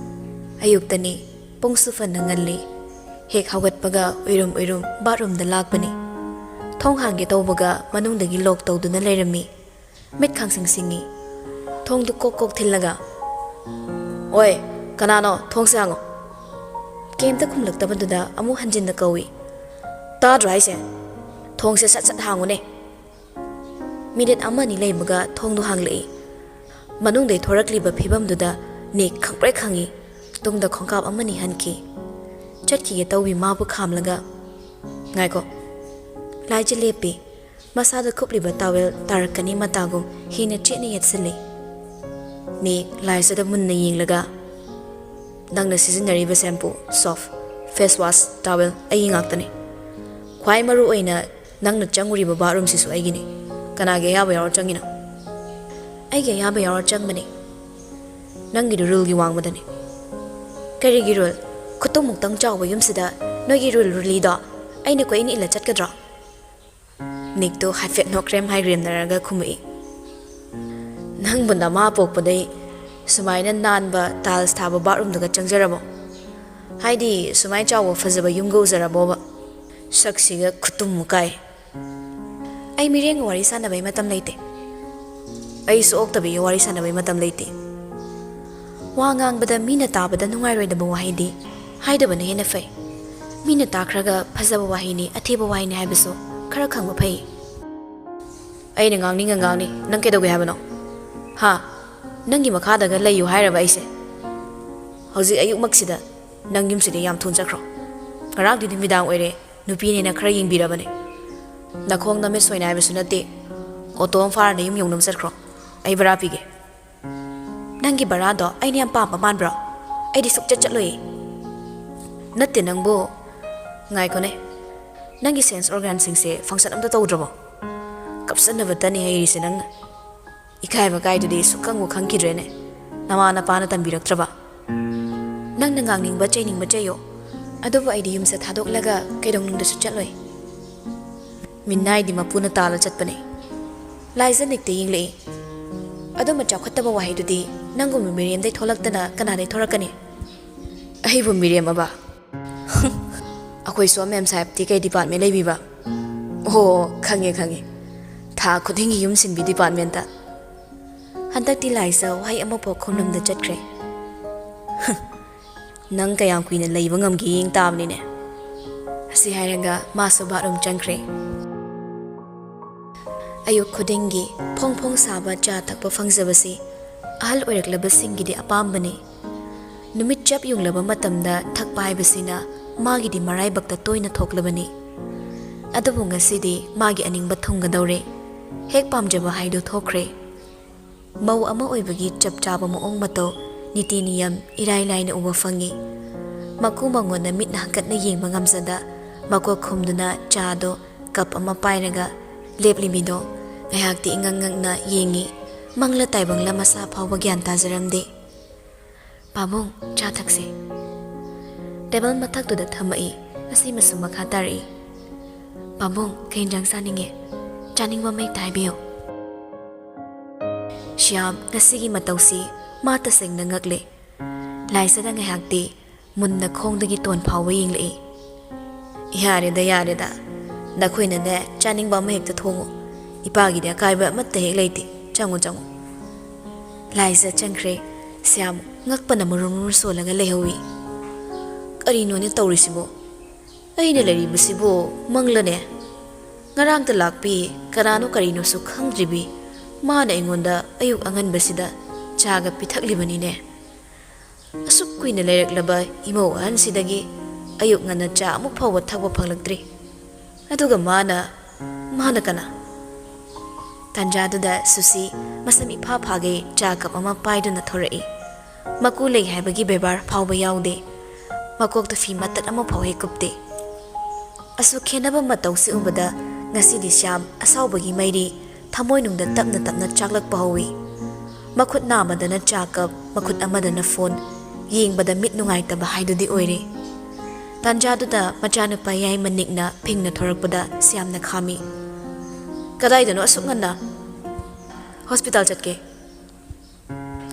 ꯑꯌꯨꯛꯇꯅꯤ, ꯄꯨꯡꯁꯨ ꯐꯅ ꯉꯜꯂꯤ꯫ ꯍꯦꯛ ꯍꯧꯒꯠꯄꯒ ꯎꯏꯔꯨꯝ ꯎꯏꯔꯨꯝ ꯕꯥꯠꯔꯨꯝꯗ ꯂꯥꯛꯄꯅꯤ꯫ ꯊꯣꯡ ꯍꯥꯡꯒꯦ ꯇꯧꯕꯒ ꯃꯅꯨꯡꯗꯒꯤ ꯂꯣꯛ ꯇꯧꯗꯨꯅ ꯂꯩꯔꯝꯃꯤ꯫ ꯃꯤꯠ ꯈꯥꯡꯁꯤꯡ ꯁꯤꯡꯉꯤ꯫ ꯊꯣꯡꯗꯨ ꯀꯣꯛ ꯀꯣꯛ ꯊꯤꯜꯂꯒ, "ꯑꯣꯏ, ꯀꯅꯥꯅꯣ? ꯊꯣꯡꯁꯦ ꯍꯥꯡꯉꯣ!" ꯀꯩꯝꯇ ꯈꯨꯝꯂꯛꯇꯕꯗꯨꯗ ꯑꯃꯨꯛ ꯍꯟꯖꯤꯟꯅ ꯀꯧꯏ꯫ "ꯇꯥꯗ꯭ꯔꯣ ꯍꯥꯏꯁꯦ? ꯊꯣꯡꯁꯦ ꯁꯠ ꯁꯠ ꯍꯥꯡꯉꯨꯅꯦ!" ꯃꯤꯅꯤꯠ ꯑꯃꯅꯤ ꯂꯩꯕꯒ ꯊꯣꯡꯗꯨ ꯍꯥꯡꯂꯛꯏ꯫ ꯃꯅꯨꯡꯗꯩ ꯊꯣꯔꯛꯂꯤꯕ ꯐꯤꯕꯝꯗꯨꯗ ꯅꯤꯛ ꯈꯪꯄ꯭ꯔꯦꯛ ꯈꯪꯉꯤ꯫ ꯇꯨꯡꯗ ꯈꯣꯡꯀꯥꯞ ꯑꯃꯅꯤ ꯍꯟꯈꯤ꯫ ꯆꯠꯈꯤꯒꯦ ꯇꯧꯕꯤ ꯃꯥꯕꯨ ꯈꯥꯝꯂꯒ, "ꯉꯥꯏꯈꯣ!" ꯂꯥꯏꯖ ꯂꯦꯞꯄꯤ꯫ ꯃꯁꯥꯗ ꯀꯨꯞꯂꯤꯕ ꯇꯥꯋꯦꯜ ꯇꯥꯔꯛꯀꯅꯤ ꯃꯇꯥꯒꯨꯝ ꯍꯦꯟꯅ ꯆꯦꯠꯅ ꯌꯦꯠꯁꯤꯜꯂꯤ꯫ ꯅꯤꯛ ꯂꯥꯏꯖꯗ ꯃꯨꯟꯅ ꯌꯦꯡꯂꯒ, "ꯅꯪꯅ ꯁꯤꯖꯤꯟꯅꯔꯤꯕ shampoo, soap, face wash, towel ꯑꯩꯒꯤ ꯉꯥꯛꯇꯅꯤ꯫ ꯈ꯭ꯋꯥꯏ ꯃꯔꯨ ꯑꯣꯏꯅ ꯅꯪꯅ ꯆꯪꯉꯨꯔꯤꯕ ꯕꯥꯠꯔꯨꯝꯁꯤꯁꯨ ꯑꯩꯒꯤꯅꯤ꯫ ꯀꯅꯥꯒꯤ ꯑꯌꯥꯕ ꯌꯥꯎꯔ ꯆꯪꯉꯤꯅꯣ? ꯑꯩꯒꯤ ꯑꯌꯥꯕ ꯌꯥꯎꯔ ꯆꯪꯕꯅꯤ꯫ ꯅꯪꯒꯤꯗꯨ ꯔꯨꯜꯒꯤ ꯋꯥꯡꯃꯗꯅꯤ꯫ ꯀꯔꯤꯒꯤ ꯔꯨꯜ? ꯈꯨꯇꯨꯝꯃꯨꯛꯇꯪ ꯆꯥꯎꯕ ꯌꯨꯝꯁꯤꯗ ꯅꯣꯏꯒꯤ ꯔꯨꯜ ꯔꯨꯂꯤꯗꯣ ꯑꯩꯅ ꯀꯣꯏꯏꯟ ꯏꯜꯂ ꯆꯠꯀꯗ꯭ꯔꯣ? ꯅꯤꯛꯇꯣ ꯍꯥꯏꯐꯦꯠ ꯅꯣꯛꯔꯦꯝ ꯍꯥꯏꯔꯦꯝꯅꯔꯒ ꯈꯨꯝꯃꯛꯏ꯫ "ꯅꯪꯕꯨ ꯅꯃꯥ ꯄꯣꯛꯄꯗꯩ ꯁꯨꯃꯥꯏꯅ ꯅꯥꯟꯕ ꯇꯥꯏꯜꯁ ꯊꯥꯕ ꯕꯥꯠꯔꯨꯝꯗꯒ ꯆꯪꯖꯔꯕꯣ? ꯍꯥꯏꯗꯤ ꯁꯨꯃꯥꯏꯅ ꯆꯥꯎꯕ ꯐꯖꯕ ꯌꯨꯝꯒ ꯎꯖꯔꯕꯣꯕ? ꯁꯛꯁꯤꯒ ꯈꯨꯇꯨꯝ ꯀꯥꯏ꯫ ꯑꯩ ꯃꯤꯔꯦꯝꯒ ꯋꯥꯔꯤ ꯁꯥꯟꯅꯕꯩ ꯃꯇꯝ ꯂꯩꯇꯦ꯫ ꯑꯩ ꯁꯣꯛꯇꯕꯤꯒ ꯋꯥꯔꯤ ꯁꯥꯟꯅꯕꯩ ꯃꯇꯝ ꯂꯩꯇꯦ꯫ ꯋꯥ ꯉꯥꯡꯕꯗ ꯃꯤꯅ ꯇꯥꯕꯗ ꯅꯨꯡꯉꯥꯏꯔꯣꯏꯗꯕ ꯋꯥꯍꯩꯗꯤ ꯍꯥꯏꯗꯕꯅ ꯍꯦꯟꯅ ꯐꯩ꯫ ꯃꯤꯅ ꯇꯥꯈ꯭ꯔꯒ ꯐꯖꯕ ꯋꯥꯍꯩꯅꯤ, ꯑꯊꯤꯕ ꯋꯥꯍꯩꯅꯤ ꯍꯥꯏꯕꯁꯨ ꯈꯔ ꯈꯪꯕ ꯐꯩ꯫ ꯑꯩꯅ ꯉꯥꯡꯅꯤꯡꯉ ꯉꯥꯡꯅꯤ, ꯅꯪ ꯀꯩꯗꯧꯒꯦ ꯍꯥꯏꯕꯅꯣ? ꯍꯥ? ꯅꯪꯒꯤ ꯃꯈꯥꯗꯒ ꯂꯩꯌꯨ ꯍꯥꯏꯔꯕ ꯑꯩꯁꯦ? ꯍꯧꯖꯤꯛ ꯑꯌꯨꯛꯃꯛꯁꯤꯗ ꯅꯪ ꯌꯨꯝꯁꯤꯗ ꯌꯥꯝ ꯊꯨꯅ ꯆꯠꯈ꯭ꯔꯣ꯫ ꯉꯔꯥꯡꯗꯤ ꯅꯨꯃꯤꯗꯥꯡ ꯑꯣꯏꯔꯦ, ꯅꯨꯄꯤꯅꯦꯅ ꯈꯔ ꯌꯦꯡꯕꯤꯔꯕꯅꯦ꯫ ꯅꯈꯣꯡ ꯅꯃꯤꯠ ꯁꯣꯏꯅ ꯍꯥꯏꯕꯁꯨ ꯅꯠꯇꯦ꯫ ꯑꯣꯇꯣ ꯑꯃ ꯐꯥꯔꯅ ꯌꯨꯝ ꯌꯧꯅꯕ ꯆꯠꯈ꯭ꯔꯣ꯫ ꯑꯩ ꯚꯔꯥ ꯄꯤꯒꯦ꯫ ꯅꯪꯒꯤ ꯚꯔꯥꯗꯣ ꯑꯩꯅ ꯌꯥꯝ ꯄꯥꯝꯕ ꯃꯥꯟꯕ꯭ꯔꯣ? ꯑꯩꯗꯤ ꯁꯨꯛꯆꯠ ꯆꯠꯂꯣꯏꯌꯦ꯫ ꯅꯠꯇꯦ ꯅꯪꯕꯨ꯫ ꯉꯥꯏꯈꯣꯅꯦ꯫ ꯅꯪꯒꯤ ꯁꯦꯟꯁ ꯑꯣꯔꯒꯥꯟꯁꯤꯡꯁꯦ ꯐꯪꯁꯟ ꯑꯝꯇ ꯇꯧꯗ꯭ꯔꯕꯣ? ꯀꯞꯁꯟꯅꯕꯇꯅꯤ ꯍꯩꯔꯤꯁꯦ ꯅꯪꯅ꯫ ꯏꯀꯥꯏꯕ ꯀꯥꯏꯗꯨꯗꯤ ꯁꯨꯛꯈꯪꯕꯨ ꯈꯪꯈꯤꯗ꯭ꯔꯦꯅꯦ꯫ ꯅꯃꯥ ꯅꯄꯥꯅ ꯇꯝꯕꯤꯔꯛꯇ꯭ꯔꯕ? ꯅꯪꯅ ꯉꯥꯡꯅꯤꯡꯕ ꯆꯩꯅꯤꯡꯕ ꯆꯩꯌꯣ꯫ ꯑꯗꯨꯕꯨ ꯑꯩꯗꯤ ꯌꯨꯝꯁꯦ ꯊꯥꯗꯣꯛꯂꯒ ꯀꯩꯗꯧꯅꯨꯡꯗꯁꯨ ꯆꯠꯂꯣꯏ꯫ ꯃꯤꯅꯥꯏꯗꯤ ꯃꯄꯨꯅ ꯇꯥꯜꯂ ꯆꯠꯄꯅꯦ꯫ ꯂꯥꯏꯖ ꯅꯤꯛꯇ ꯌꯦꯡꯂꯛꯏ꯫ ꯑꯗꯨꯝꯕ ꯆꯥꯎꯈꯠꯇꯕ ꯋꯥꯍꯩꯗꯨꯗꯤ ꯅꯪꯒꯨꯝꯕ ꯃꯤꯔꯦꯝꯗꯩ ꯊꯣꯛꯂꯛꯇꯅ ꯀꯅꯥꯗꯩ ꯊꯣꯔꯛꯀꯅꯤ? ꯑꯩꯕꯨ ꯃꯤꯔꯦꯝ ꯑꯕ? ꯑꯩꯈꯣꯏ ꯁꯣꯝ ꯃꯦꯝ ꯁꯥꯍꯦꯕꯇꯤ ꯀꯩ ꯗꯤꯄꯥꯔꯠꯃꯦꯟ ꯂꯩꯕꯤꯕ? ꯑꯣ, ꯈꯪꯉꯦ, ꯈꯪꯉꯦ꯫ ꯊꯥ ꯈꯨꯗꯤꯡꯒꯤ ꯌꯨꯝ ꯁꯤꯟꯕꯤ ꯗꯤꯄꯥꯔꯠꯃꯦꯟꯇ꯫ ꯍꯟꯗꯛꯇꯤ ꯂꯥꯏꯖ ꯋꯥꯍꯩ ꯑꯃꯐꯥꯎ ꯈꯨꯝꯂꯝꯗ ꯆꯠꯈ꯭ꯔꯦ꯫ ꯅꯪ ꯀꯌꯥꯝ ꯀꯨꯏꯅ ꯂꯩꯕ ꯉꯝꯒꯦ ꯌꯦꯡ ꯇꯥꯕꯅꯤꯅꯦ꯫ ꯑꯁꯤ ꯍꯥꯏꯔꯒ ꯃꯥꯁꯨ ꯕꯥꯠꯔꯨꯝ ꯆꯪꯈ꯭ꯔꯦ꯫ ꯑꯌꯨꯛ ꯈꯨꯗꯤꯡꯒꯤ ꯐꯣꯡ ꯐꯣꯡ ꯁꯥꯕ ꯆꯥ ꯊꯛꯄ ꯐꯪꯖꯕꯁꯤ ꯑꯍꯜ ꯑꯣꯏꯔꯛꯂꯕꯁꯤꯡꯒꯤꯗꯤ ꯑꯄꯥꯝꯕꯅꯤ꯫ ꯅꯨꯃꯤꯠ ꯆꯞ ꯌꯨꯡꯂꯕ ꯃꯇꯝꯗ ꯊꯛꯄ ꯍꯥꯏꯕꯁꯤꯅ ꯃꯥꯒꯤꯗꯤ ꯃꯔꯥꯏꯕꯛꯇ ꯇꯣꯏꯅ ꯊꯣꯛꯂꯕꯅꯤ꯫ ꯑꯗꯨꯕꯨ ꯉꯁꯤꯗꯤ ꯃꯥꯒꯤ ꯑꯅꯤꯡꯕ ꯊꯨꯡꯒꯗꯧꯔꯦ꯫ ꯍꯦꯛ ꯄꯥꯝꯖꯕ ꯍꯥꯏꯗꯨ ꯊꯣꯛꯈ꯭ꯔꯦ꯫ ꯃꯧ ꯑꯃ ꯑꯣꯏꯕꯒꯤ ꯆꯞ ꯆꯥꯕ ꯃꯑꯣꯡ ꯃꯇꯧ, ꯅꯤꯇꯤ ꯅꯤꯌꯝ ꯏꯔꯥꯏ ꯂꯥꯏꯅ ꯎꯕ ꯐꯪꯉꯤ꯫ ꯃꯀꯨ ꯃꯉꯣꯟꯗ ꯃꯤꯠꯅ ꯍꯪꯀꯠꯅ ꯌꯦꯡꯕ ꯉꯝꯖꯗ, ꯃꯀꯣꯛ ꯈꯨꯝꯗꯨꯅ ꯆꯥꯗꯣ ꯀꯞ ꯑꯃ ꯄꯥꯏꯔꯒ ꯂꯦꯞꯂꯤꯕꯤꯗꯣ ꯉꯥꯏꯍꯥꯛꯇꯤ ꯏꯉꯛ ꯉꯛꯅ ꯌꯦꯡꯉꯤ꯫ ꯃꯪꯂ ꯇꯥꯏꯕꯪꯂ ꯃꯁꯥ ꯐꯥꯎꯕ ꯒ꯭ꯌꯥꯟ ꯇꯥꯖꯔꯝꯗꯦ꯫ "ꯄꯥꯕꯨꯡ, ꯆꯥ ꯊꯛꯁꯦ꯫" ꯇꯦꯕꯜ ꯃꯊꯛꯇꯨꯗ ꯊꯝꯃꯛꯏ꯫ ꯑꯁꯤꯃꯁꯨ ꯃꯈꯥ ꯇꯥꯔꯛꯏ꯫ "ꯄꯥꯕꯨꯡ, ꯀꯩ ꯏꯟꯖꯥꯡ ꯆꯥꯅꯤꯡꯉꯦ? ꯆꯥꯅꯤꯡꯕ ꯑꯃ ꯍꯦꯛꯇ ꯍꯥꯏꯕꯤꯌꯨ꯫" ꯁ꯭ꯌꯥꯝ, ꯉꯁꯤꯒꯤ ꯃꯇꯧꯁꯤ ꯃꯥ ꯇꯁꯦꯡꯅ ꯉꯛꯂꯦ꯫ ꯂꯥꯏꯖꯗ ꯉꯥꯏꯍꯥꯛꯇꯤ ꯃꯨꯟꯅ ꯈꯣꯡꯗꯒꯤ ꯇꯣꯟ ꯐꯥꯎꯕ ꯌꯦꯡꯂꯛꯏ꯫ "ꯌꯥꯔꯦꯗ, ꯌꯥꯔꯦꯗ꯫ ꯅꯈꯣꯏꯅꯅꯦ, ꯆꯥꯅꯤꯡꯕ ꯑꯃ ꯍꯦꯛꯇ ꯊꯣꯡꯉꯨ꯫ ꯏꯄꯥꯒꯤꯗꯤ ꯑꯀꯥꯏꯕ ꯑꯃꯠꯇ ꯍꯦꯛ ꯂꯩꯇꯦ꯫ ꯆꯪꯉꯨ, ꯆꯪꯉꯨ꯫" ꯂꯥꯏꯖ ꯆꯪꯈ꯭ꯔꯦ꯫ ꯁ꯭ꯌꯥꯝ ꯉꯛꯄꯅ ꯃꯔꯨꯝ ꯃꯔꯨꯝ ꯁꯣꯜꯂꯒ ꯂꯩꯍꯧꯏ꯫ "ꯀꯔꯤꯅꯣꯅꯦ ꯇꯧꯔꯤꯁꯤꯕꯣ? ꯑꯩꯅ ꯂꯩꯔꯤꯕꯁꯤꯕꯨ ꯃꯪꯂꯅꯦ? ꯉꯔꯥꯡꯇ ꯂꯥꯛꯄꯤ, ꯀꯅꯥꯅꯣ ꯀꯔꯤꯅꯣꯁꯨ ꯈꯪꯗ꯭ꯔꯤꯕꯤ ꯃꯥꯅ ꯑꯩꯉꯣꯟꯗ ꯑꯌꯨꯛ ꯑꯉꯟꯕꯁꯤꯗ ꯆꯥꯒ ꯄꯤꯊꯛꯂꯤꯕꯅꯤꯅꯦ꯫ ꯑꯁꯨꯛ ꯀꯨꯏꯅ ꯂꯩꯔꯛꯂꯕ ꯏꯃꯧ ꯑꯍꯟꯁꯤꯗꯒꯤ ꯑꯌꯨꯛ ꯉꯟꯅ ꯆꯥ ꯑꯃꯨꯛ ꯐꯥꯎꯕ ꯊꯛꯄ ꯐꯪꯂꯛꯇ꯭ꯔꯤ꯫ ꯑꯗꯨꯒ ꯃꯥꯅ, ꯃꯥꯅ ꯀꯅꯥ?" ꯇꯥꯟꯖꯥꯗꯨꯗ ꯁꯨꯁꯤ ꯃꯁꯝ ꯏꯐꯥ ꯐꯥꯒꯩ ꯆꯥ ꯀꯞ ꯑꯃ ꯄꯥꯏꯗꯨꯅ ꯊꯣꯔꯛꯏ꯫ ꯃꯀꯨ ꯂꯩ ꯍꯥꯏꯕꯒꯤ ꯕꯦꯕꯥꯔ ꯐꯥꯎꯕ ꯌꯥꯎꯗꯦ꯫ ꯃꯀꯣꯛꯇ ꯐꯤ ꯃꯇꯠ ꯑꯃ ꯐꯥꯎ ꯍꯦꯛ ꯀꯨꯞꯇꯦ꯫ ꯑꯁꯨꯛ ꯈꯦꯟꯅꯕ ꯃꯇꯧꯁꯤ ꯎꯕꯗ ꯉꯁꯤꯗꯤ ꯁ꯭ꯌꯥꯝ ꯑꯁꯥꯎꯕꯒꯤ ꯃꯩꯔꯤ ꯊꯃꯣꯏꯅꯨꯡꯗ ꯇꯞꯅ ꯇꯞꯅ ꯆꯥꯛꯂꯛꯄ ꯍꯧꯏ꯫ ꯃꯈꯨꯠ ꯅꯥꯝꯃꯗꯅ ꯆꯥ ꯀꯞ, ꯃꯈꯨꯠ ꯑꯃꯗꯅ ꯐꯣꯟ, ꯌꯦꯡꯕꯗ ꯃꯤꯠ ꯅꯨꯡꯉꯥꯏꯇꯕ ꯍꯥꯏꯗꯨꯗꯤ ꯑꯣꯏꯔꯦ꯫ ꯇꯥꯟꯖꯥꯗꯨꯗ ꯃꯆꯥꯅꯨꯄꯥ ꯌꯥꯏꯃ ꯅꯤꯛꯅ ꯐꯤꯡꯅ ꯊꯣꯔꯛꯄꯗ ꯁ꯭ꯌꯥꯝꯅ ꯈꯥꯝꯃꯤ꯫ "ꯀꯗꯥꯏꯗꯅꯣ ꯑꯁꯨꯛ ꯉꯟꯅ?" "ꯍꯣꯁꯄꯤꯇꯥꯜ ꯆꯠꯀꯦ꯫"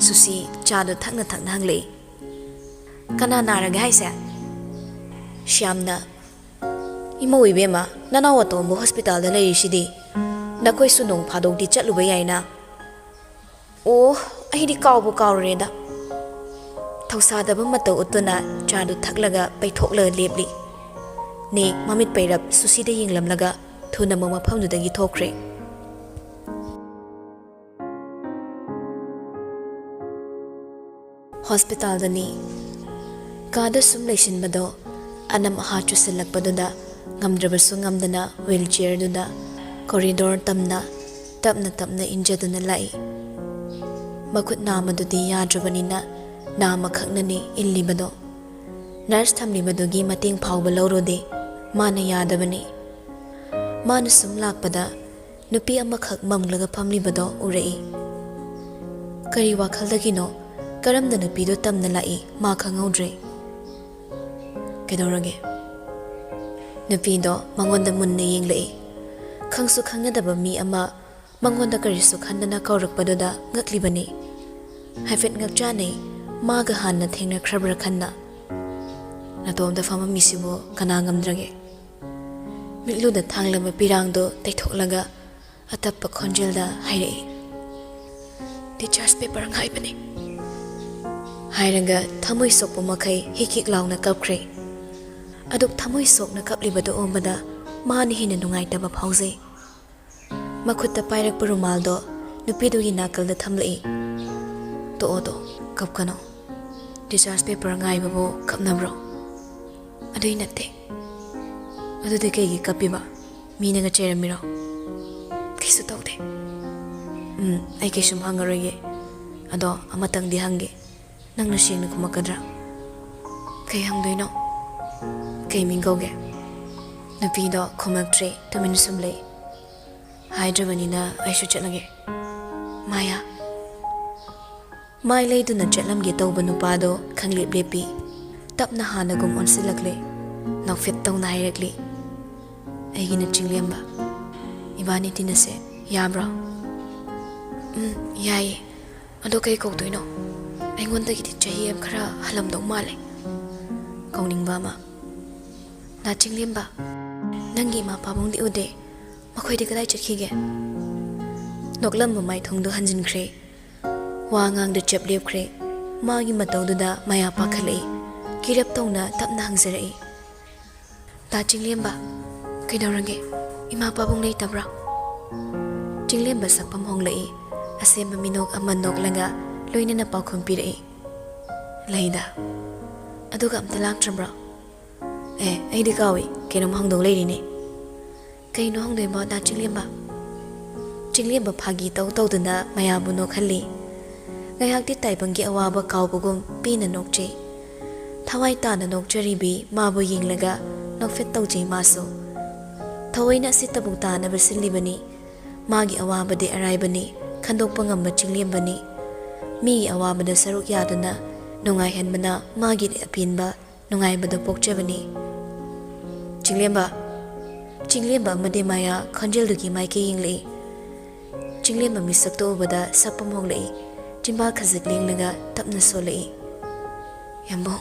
ꯁꯨꯁꯤ ꯆꯥꯗꯨ ꯊꯛꯅ ꯊꯛꯅ ꯍꯪꯂꯛꯏ꯫ "ꯀꯅꯥ ꯅꯥꯔꯒꯦ ꯍꯥꯏꯁꯦ?" ꯁ꯭ꯌꯥꯝꯅ, "ꯏꯃꯧ ꯏꯕꯦꯝꯃ, ꯅꯅꯥꯎ ꯑꯇꯣꯝꯕ ꯍꯣꯁꯄꯤꯇꯥꯜꯗ ꯂꯩꯔꯤꯁꯤꯗꯤ꯫ ꯅꯈꯣꯏꯁꯨ ꯅꯣꯡ ꯐꯥꯗꯣꯛꯇꯤ ꯆꯠꯂꯨꯕ ꯌꯥꯏꯅ꯫" "ꯑꯣ, ꯑꯩꯗꯤ ꯀꯥꯎꯕꯨ ꯀꯥꯎꯔꯨꯔꯦꯗ꯫" ꯊꯧꯁꯥꯗꯕ ꯃꯇꯧ ꯎꯠꯇꯨꯅ ꯆꯥꯗꯨ ꯊꯛꯂꯒ ꯄꯩꯊꯣꯛꯂꯒ ꯂꯦꯞꯂꯤ꯫ ꯅꯤꯛ ꯃꯃꯤꯠ ꯄꯩꯔꯞ ꯁꯨꯁꯤꯗ ꯌꯦꯡꯂꯝꯂꯒ ꯊꯨꯅ ꯃꯐꯝꯗꯨꯗꯒꯤ ꯊꯣꯛꯈ꯭ꯔꯦ꯫ ꯍꯣꯁꯄꯤꯇꯥꯜꯗꯅꯤ꯫ ꯀꯥꯗ ꯁꯨꯝ ꯂꯩꯁꯤꯟꯕꯗꯣ ꯑꯅꯝ ꯑꯍꯥ ꯆꯨꯁꯤꯜꯂꯛꯄꯗꯨꯗ ꯉꯝꯗ꯭ꯔꯕꯁꯨ ꯉꯝꯗꯅ ꯋꯤꯜ ꯆꯤꯌꯔꯗꯨꯗ ꯀꯣꯔꯤꯗꯣꯔ ꯇꯝꯅ ꯇꯞꯅ ꯇꯞꯅ ꯏꯟꯖꯗꯨꯅ ꯂꯥꯛꯏ꯫ ꯃꯈꯨꯠ ꯅꯥꯝꯃꯗꯨꯗꯤ ꯌꯥꯗ꯭ꯔꯕꯅꯤꯅ ꯅꯥꯝꯃꯈꯛꯅꯅꯤ ꯏꯜꯂꯤꯕꯗꯣ꯫ ꯅꯔꯁ ꯊꯝꯂꯤꯕꯗꯨꯒꯤ ꯃꯇꯦꯡ ꯐꯥꯎꯕ ꯂꯧꯔꯨꯗꯦ꯫ ꯃꯥꯅ ꯌꯥꯗꯕꯅꯤ꯫ ꯃꯥꯅ ꯁꯨꯝ ꯂꯥꯛꯄꯗ ꯅꯨꯄꯤ ꯑꯃꯈꯛ ꯃꯝꯂꯒ ꯐꯝꯂꯤꯕꯗꯣ ꯎꯔꯛꯏ꯫ ꯀꯔꯤ ꯋꯥꯈꯜꯗꯒꯤꯅꯣ ꯀꯔꯝꯅ ꯅꯨꯄꯤꯗꯣ ꯇꯝꯅ ꯂꯥꯛꯏ ꯃꯥ ꯈꯪꯍꯧꯗ꯭ꯔꯦ꯫ "ꯀꯩꯗꯧꯔꯒꯦ?" ꯅꯨꯄꯤꯗꯣ ꯃꯉꯣꯟꯗ ꯃꯨꯟꯅ ꯌꯦꯡꯂꯛꯏ꯫ ꯈꯪꯁꯨ ꯈꯪꯅꯗꯕ ꯃꯤ ꯑꯃ ꯃꯉꯣꯟꯗ ꯀꯔꯤꯁꯨ ꯈꯟꯗꯅ ꯀꯧꯔꯛꯄꯗꯨꯗ ꯉꯛꯂꯤꯕꯅꯤ꯫ ꯍꯥꯏꯐꯦꯠ ꯉꯛꯆꯥꯅꯩ, ꯃꯥꯒ ꯍꯥꯟꯅ ꯊꯦꯡꯅꯈ꯭ꯔꯕ꯭ꯔꯥ ꯈꯟꯅ꯫ "ꯅꯇꯣꯝꯇ ꯐꯝꯃꯝꯃꯤꯁꯤꯕꯨ ꯀꯅꯥ ꯉꯝꯗ꯭ꯔꯒꯦ?" ꯃꯤꯠꯂꯨꯗ ꯊꯥꯡꯂꯕ ꯄꯤꯔꯥꯡꯗꯣ ꯇꯩꯊꯣꯛꯂꯒ ꯑꯇꯞꯄ ꯈꯣꯟꯖꯦꯜꯗ ꯍꯥꯏꯔꯛꯏ, "Discharge paper ꯉꯥꯏꯕꯅꯤ," ꯍꯥꯏꯔꯒ ꯊꯃꯣꯏ ꯁꯣꯛꯄ ꯃꯈꯩ ꯍꯤꯛ ꯍꯤꯛ ꯂꯥꯎꯅ ꯀꯞꯈ꯭ꯔꯦ꯫ ꯑꯗꯨꯛ ꯊꯃꯣꯏ ꯁꯣꯛꯅ ꯀꯞꯂꯤꯕꯗꯨ ꯎꯕꯗ ꯃꯥꯅ ꯍꯦꯟꯅ ꯅꯨꯡꯉꯥꯏꯇꯕ ꯐꯥꯎꯖꯩ꯫ ꯃꯈꯨꯠꯇ ꯄꯥꯏꯔꯛꯄ ꯔꯨꯃꯥꯜꯗꯣ ꯅꯨꯄꯤꯗꯨꯒꯤ ꯅꯥꯀꯜꯗ ꯊꯝꯂꯛꯏ꯫ "ꯇꯣꯛꯑꯣ, ꯇꯣꯛꯑꯣ, ꯀꯞꯀꯅꯣ꯫ Discharge paper ꯉꯥꯏꯕꯕꯨ ꯀꯞꯅꯕ꯭ꯔꯣ?" "ꯑꯗꯨꯏ ꯅꯠꯇꯦ꯫ ꯑꯗꯨꯗꯤ ꯀꯩꯒꯤ ꯀꯞꯄꯤꯕ? ꯃꯤꯅꯒ ꯆꯩꯔꯝꯃꯤꯔꯣ?" "ꯀꯩꯁꯨ ꯇꯧꯗꯦ꯫ ꯎꯝ, ꯑꯩ ꯀꯩꯁꯨꯝ ꯍꯪꯉꯔꯣꯏꯒꯦ꯫ ꯑꯗꯣ ꯑꯃꯇꯪꯗꯤ ꯍꯪꯒꯦ꯫ ꯅꯪꯅ ꯁꯦꯡꯅ ꯈꯨꯝꯃꯛꯀꯗ꯭ꯔꯥ?" "ꯀꯩ ꯍꯪꯗꯣꯏꯅꯣ? ꯀꯩ ꯃꯤꯡ ꯀꯧꯒꯦ?" ꯅꯨꯄꯤꯗꯣ ꯈꯨꯝꯃꯛꯇ꯭ꯔꯦ, ꯇꯨꯃꯤꯟ ꯁꯨꯝ ꯂꯩ꯫ "ꯍꯥꯏꯗ꯭ꯔꯕꯅꯤꯅ ꯑꯩꯁꯨ ꯆꯠꯂꯒꯦ꯫ ꯃꯥꯌꯥ꯫" ꯃꯥꯏ ꯂꯩꯗꯨꯅ ꯆꯠꯂꯝꯒꯦ ꯇꯧꯕ ꯅꯨꯄꯥꯗꯣ ꯈꯪꯂꯦꯞ ꯂꯦꯞꯄꯤ꯫ ꯇꯞꯅ ꯍꯥꯟꯅꯒꯨꯝ ꯑꯣꯟꯁꯤꯜꯂꯛꯂꯦ꯫ ꯅꯣꯛꯐꯦꯠ ꯇꯧꯅ ꯍꯥꯏꯔꯛꯂꯤ, "ꯑꯩꯒꯤꯅ ꯆꯤꯡꯂꯦꯝꯕ꯫ ꯏꯕꯥꯅꯤ ꯇꯤꯟꯅꯁꯦ, ꯌꯥꯕ꯭ꯔꯣ?" "ꯎꯝ, ꯌꯥꯏꯌꯦ꯫ ꯑꯗꯣ ꯀꯩ ꯀꯧꯗꯣꯏꯅꯣ? ꯑꯩꯉꯣꯟꯗꯒꯤꯗꯤ ꯆꯍꯤ ꯑꯃ ꯈꯔ ꯍꯜꯂꯝꯗꯧ ꯃꯥꯜꯂꯦ꯫" "ꯀꯧꯅꯤꯡꯕ ꯑꯃ꯫" "ꯗꯥ ꯆꯤꯡꯂꯦꯝꯕ, ꯅꯪꯒꯤ ꯏꯃꯥ ꯄꯥꯕꯨꯡꯗꯤ ꯎꯗꯦ꯫ ꯃꯈꯣꯏꯗꯤ ꯀꯗꯥꯏ ꯆꯠꯈꯤꯒꯦ?" ꯅꯣꯛꯂꯝꯕ ꯃꯥꯏꯊꯣꯡꯗꯨ ꯍꯟꯖꯤꯟꯈ꯭ꯔꯦ꯫ ꯋꯥ ꯉꯥꯡꯗ ꯆꯞ ꯂꯦꯞꯈ꯭ꯔꯦ꯫ ꯃꯥꯒꯤ ꯃꯇꯧꯗꯨꯗ ꯃꯌꯥ ꯄꯥꯈꯠꯂꯛꯏ꯫ ꯀꯤꯔꯞ ꯇꯧꯅ ꯇꯞꯅ ꯍꯪꯖꯔꯛꯏ, "ꯗꯥ ꯆꯤꯡꯂꯦꯝꯕ, ꯀꯩꯗꯧꯔꯒꯦ? ꯏꯃꯥ ꯄꯥꯕꯨꯡ ꯂꯩꯇꯕ꯭ꯔꯥ?" ꯆꯤꯡꯂꯦꯝꯕ ꯁꯛꯐꯝ ꯍꯣꯡꯂꯛꯏ꯫ ꯑꯁꯦꯝꯕ ꯃꯤꯅꯣꯛ ꯑꯃ ꯅꯣꯛꯂꯒ ꯂꯣꯏꯅꯅ ꯄꯥꯎꯈꯨꯝ ꯄꯤꯔꯛꯏ, "ꯂꯩꯗ꯫ ꯑꯗꯨꯒ ꯑꯝꯇ ꯂꯥꯛꯇ꯭ꯔꯕ꯭ꯔꯣ? ꯑꯦ, ꯑꯩꯗꯤ ꯀꯥꯎꯏ, ꯀꯩꯅꯣꯝ ꯍꯪꯗꯧ ꯂꯩꯔꯤꯅꯦ꯫" "ꯀꯩꯅꯣ ꯍꯪꯗꯣꯏꯕꯣ, ꯗꯥ ꯆꯤꯡꯂꯦꯝꯕ?" ꯆꯤꯡꯂꯦꯝꯕ ꯐꯥꯒꯤ ꯇꯧ ꯇꯧꯗꯨꯅ ꯃꯌꯥꯝꯕꯨ ꯅꯣꯛꯍꯜꯂꯤ꯫ ꯉꯥꯏꯍꯥꯛꯇꯤ ꯇꯥꯏꯕꯪꯒꯤ ꯑꯋꯥꯕ ꯀꯥꯎꯕꯒꯨꯝ ꯄꯦꯟꯅ ꯅꯣꯛꯆꯩ꯫ ꯊꯋꯥꯏ ꯇꯥꯅ ꯅꯣꯛꯆꯔꯤꯕꯤ ꯃꯥꯕꯨ ꯌꯦꯡꯂꯒ ꯅꯣꯛꯐꯦꯠ ꯇꯧꯖꯩ ꯃꯥꯁꯨ꯫ ꯊꯑꯣꯏꯅ ꯑꯁꯤ ꯇꯕꯨꯛ ꯇꯥꯅꯕ ꯁꯤꯜꯂꯤꯕꯅꯤ꯫ ꯃꯥꯒꯤ ꯑꯋꯥꯕꯗꯤ ꯑꯔꯥꯏꯕꯅꯤ, ꯈꯟꯗꯣꯛꯄ ꯉꯝꯕ ꯆꯤꯡꯂꯦꯝꯕꯅꯤ꯫ ꯃꯤꯒꯤ ꯑꯋꯥꯕꯗ ꯁꯔꯨꯛ ꯌꯥꯗꯨꯅ ꯅꯨꯡꯉꯥꯏꯍꯟꯕꯅ ꯃꯥꯒꯤ ꯑꯄꯦꯟꯕ ꯅꯨꯡꯉꯥꯏꯕꯗ ꯄꯣꯛꯆꯕꯅꯤ꯫ ꯆꯤꯡꯂꯦꯝꯕ, ꯆꯤꯡꯂꯦꯝꯕ ꯑꯃꯗꯤ ꯃꯥꯌꯥ ꯈꯣꯟꯖꯦꯜꯗꯨꯒꯤ ꯃꯥꯏꯀꯩ ꯌꯦꯡꯂꯛꯏ꯫ ꯆꯤꯡꯂꯦꯝꯕ ꯃꯤꯁꯛꯇꯨ ꯎꯕꯗ ꯁꯛꯄꯝ ꯍꯣꯡꯂꯛꯏ꯫ ꯆꯤꯟꯕꯥꯜ ꯈꯖꯤꯛ ꯂꯦꯡꯂꯒ ꯇꯞꯅ ꯁꯣꯜꯂꯛꯏ꯫ ꯌꯥꯝꯕꯨꯡ,